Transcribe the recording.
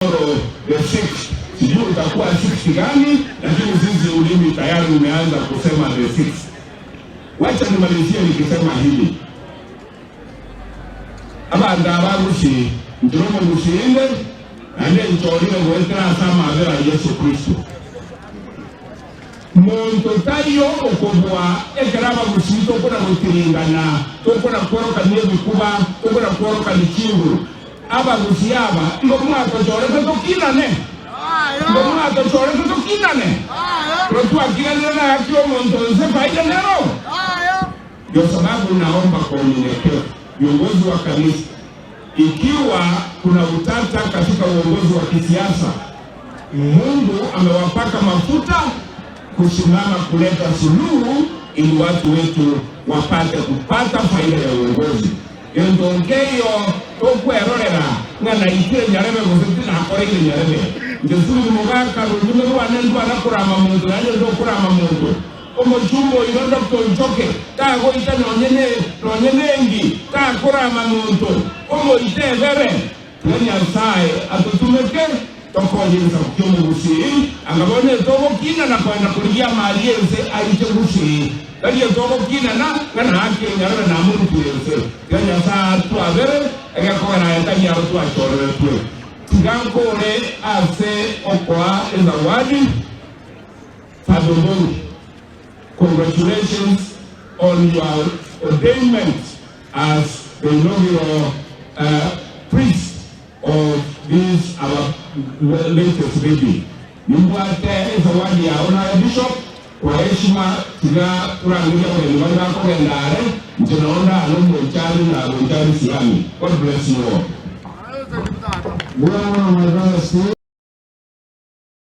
Tomorrow the sixth, sijui utakuwa sixth gani, lakini sisi ulimi tayari umeanza kusema the sixth. Wacha nimalizie nikisema hivi, abanto abagusi ntiromo gusinde naende nchorire goetera ase amabera a Yesu Kristo. Monto taiyo okobua ekero abagusii tokona gotiringana, tokona kworokania ebikuba, tokona kworokania chinguru. Abagusii aba igo mwatochorete tokinane? Igo mwatochorete tokinane? Ekero twakinanire naki omonto onse faida nero? Ndio sababu naomba kwa unyenyekevu viongozi wa kanisa, ikiwa kuna utata katika uongozi wa kisiasa, Mungu amewapaka mafuta kusimama kuleta suluhu ili watu wetu wapate kupata faida ya uongozi. Gento nkeiyo tokwerorera ng'a naikire nyarebe gose tinakoreire nyarebe. Inche Susan mogaka rorimi rwane ndwara korama monto naende ndokorama monto. Omochumba oino Doctor Nchoke tagoita nonye ne nonye nengi takorama monto. Omoite ebere. Tiga Nyasae atotumeke tokonye egesaku ki'omogusii, anga bono etogokinana koenda korigia amari ense aiche gusii, tari etogokinana ng'a naake enyarebe namorutire ense. Tiga Nyasae atwabere egekogera aye tari aro twachoreretwe. Tiga nkore ase okoa ezawadi Father Ombongi. Congratulations on your ordainment as the inaugural priest of this our latest baby. Nimbwate ezawadi yao naye Bishop kwa heshima tiga torangerie abageni baria bakogenda are inche nao ndane omoichani na goichani siami. God bless you all. Mbuya mono my brother.